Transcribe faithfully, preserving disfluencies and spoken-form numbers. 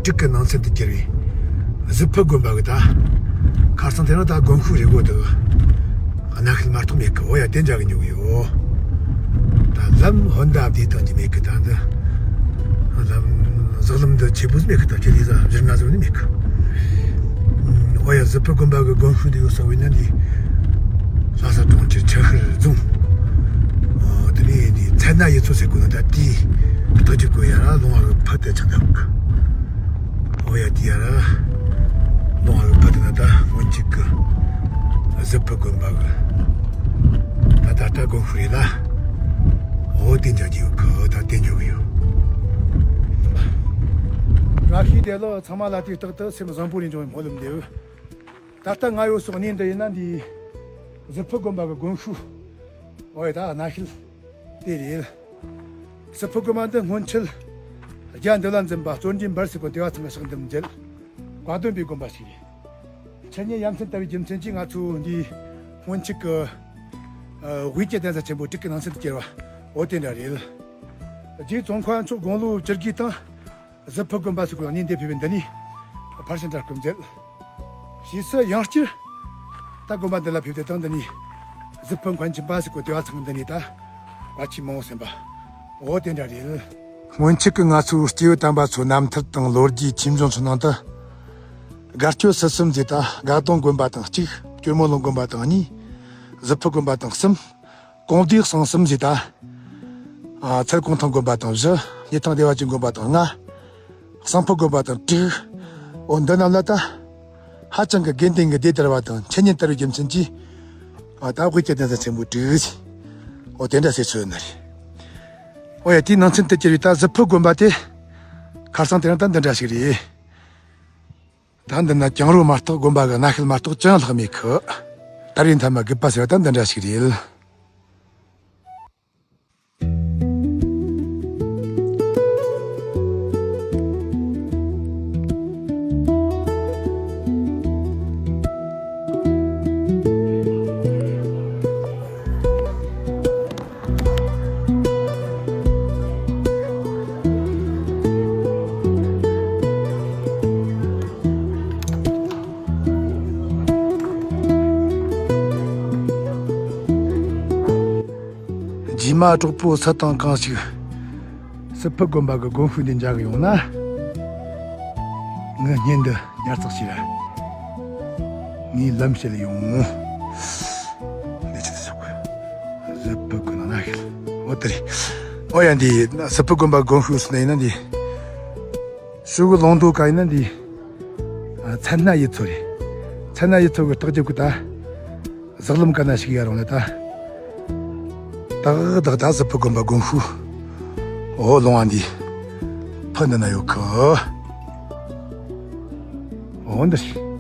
དྲུག་གི་ནང་ཚན་དུ་གྱུར་བའི་གཟུ་ཕུ་དགོན་པ་གི་ད་ཁར་སང་དེ་རིང་ད་དགོན་ཤུལ་རེད་གོ། ད་གནའ་ཤུལ་མ་གཏོགས་མེད་གི། འོ་ཡ། དེ་འདྲ་གི་ཉོ་གི་ཡོད། ད་ལམ་ཧོན་ད་བདེ་ཐང་གི་མེད་གི། ད་འདི་ལམ་ཟག་ལམ་འདི་ཆེ་པོ་མེད་གི། ད་ཁྱེད་ལས་ཟ་བཞིར་ང་ཟོ་ནི་མེད་གི། འོ་ཡ། གཟུ་ཕུ་དགོན་པ་གི་དགོན་ཤུལ་འདི་ཡོད་ས་བས་ན་འདི་ལྷ་ས་གྲོང་ཁྱེར་ཆུ་ཤུར་རྫོང་། འོ་དེ་ནས་འདི་མཚན་སྣ་ཡུལ་ཚོ་ཟེར་གོ་ན་ད་དེའི་རྟགས་ཀྱི་གོ་ཡ་ར་ལུང་བ་གི་ཕུ་དེ་ཆགས་འདུག་གི། འོ་ཡ། དེ་ཡ་ར་ལུང་བ་གི་ཕུ་དེ་ན་ད་སྔོན་ཆད་གི་གཟུ་ཕུ་དགོན་པ་གི་ད་ད་ལྟ་དགོན་ཤུལ་རེད་ལ། འོ་དེ་འདྲ་གི་ཡོད་གི། ད་དེ་འཇོག་གི་ཡོད། བཀྲ་ཤིས་བདེ་ལེགས། ཚང་མ་ལ་དུས་རྟག་ཏུ་སེམས་བཟང་པོ་ནས་འབྱུང་བའི་སྨོན་ལམ་འདེབས། ད་ལྟ་ང་ཡོད་སོགས་གནས་འདི་ཡིན་ན་འདི་གཟུ་ཕུ་དགོན་པ་གི་དགོན་ཤུལ། འོ་ཡ། ད་གནའ་ཤུལ་དེ་རེད། གཟུ་ཕུ་དགོན་པ་འདི་སྔོན་ཆད་རྒྱ་འདུལ་བ་འཛིན་པ་བརྩོན་འགྲུས་འབར་ཟེར་གོ་དེ་བ་ཚང་གི་ཕྱག་འདེབས་མཛད་བཀའ་གདམས་པའི་དགོན་པ་ཞིག་རེད། འཆད་ཉན་ཡ་མཚན་ལྟ་བུའི་རྒྱུ་མཚན་གྱིས་ང་ཚོ་འདི་སྔོན་ཆད་ཀྱི་ཨ་དབུས་ཀྱི་གདན་ས་ཆེན་པོ་དྲུག་གི་ནང་ཚན་དུ་གྱུར་བ་འོ་དེ་འདྲ་རེད། རྗེ་ཙོང་ཁ་མཆོག་དགུང་ལོ་བཅུ་དགུའི་སྟེང་གཟུ་ཕུ་དགོན་པ་ཟེར་གོ་གནས་འདི་ཕེབས་པའི་འདི་ནས་ཕར་ཕྱིན་དྲ་སྐུལ་མཛད། ཕྱིས་སུ་ཡང་བསྐྱར་ད་དགོན་པ་འདི་ལ་ཕེབས་ཏེ་དང་འདི་ནས་གཟུ་ཕུ་མཁན་ཆེན་པ་ཟེར་གོ་དེ་བ་ཚང་འདི་ནས་ད་བཀའ་ཆོས་མང་པོ་གསན་པ་འོ་དེ་འདྲ་རེད། སྔོན་ཆད་ཀྱི་ང་ཚོའི་སྐྱེས་བུ་དམ་པ་ཚོ་རྣམ་ཐར་དང་ལོ་རྒྱུས་ཆོས་འབྱུང་ཚོའི་ནང་དུ་དགའ་སྐྱོ་སྲིད་གསུམ་ཟེར། ད་དགའ་གདོང་དགོན་པ་དང་གཅིག། སྐྱོར་མོ་ལུང་དགོན་པ་དང་གཉིས། གཟུ་ཕུ་དགོན་པ་དང་གསུམ། ཀོང་སྡེ་གསང་གསུམ་ཟེར། ད་ཨ་ཚལ་གུང་ཐང་དགོན་པ་དང་བཞི། སྙེ་ཐང་བདེ་བ་ཅན་དགོན་པ་དང་ལྔ། གསང་ཕུ་དགོན་པ་དང་དྲུག། འོ་འདི་རྣམས་ལ་ད་ཧ་ཅང་གི་དགེ་འདུན་གྱི་སྡེ་དར་བ་དང་འཆད་ཉན་དར་བའི་རྒྱུ་མཚན་གྱིས་ཨ་ད་དབུས་ཀྱི་གདན་ས་ཆེན་པོ་དྲུག་ཟེར། འོ་དེ་འདྲ་ཟེར་ཚོད་ཡོད་ནི་རེད། འོ་ཡ། དེའི་ནང་ཚན་དུ་གྱུར་བའི་ད་གཟུ་ཕུ་དགོན་པ་དེ་ཁར་སང་དེ་རིང་ད་འདི་འདྲ་ཞིག་རེད། ད་འདི་ན་གྱང་རོ་མ་གཏོགས་དགོན་པ་གི་གནའ་ཤུལ་མ་གཏོགས་ཅི་ཡང་ལྷག་མེད་གི། ད་རེས་མཐའ་མ་དགུ་པ་ཟེར་བ་ད་འདི་འདྲ་ཞིག་རེད། རྗེས་མ་གྲོགས་པོ་སུ་དང་གང་ཞིག་གཟུ་ཕུ་དགོན་པ་གི་དགོན་ཤུལ་འདི་མཇལ་གི་ཡོང་ན། ངའི་བརྙན་འདི་ཉར་ཚགས་བྱོས་ར། ངའི་ལམ་བཤད་ཡོང་། འདི་ཆི་ཟེར་གོ། གཟུ་ཕུ་དགོན་ན་ཤི། འོ་དེ་རེད། འོ་ཡ། འདི་གཟུ་ཕུ་དགོན་པ་དགོན་ཤུལ་སུ་ན་ཡིན་ན་འདི། ཤུ་གུ་ལུང་མདོ་ག་ཡིན་ན་འདི། ཨ་མཚན་སྣ་ཡུལ་ཚོ་རེད། མཚན་སྣ་ཡུལ་ཚོ་གི་རྟགས་ཀྱི་གུ་ད། ཟག་ལམ་ག་ན་ཞིག་ཡ་རུང་ལ་ད། ཏག་ཏག་ད་གཟུ་ཕུ་དགོན་པ་དགོན་ཤུལ། འོ་ལུང་བ་འདི། ཕུ་འདི་ན་ཡོད་གི། འོ་འདི་རེད།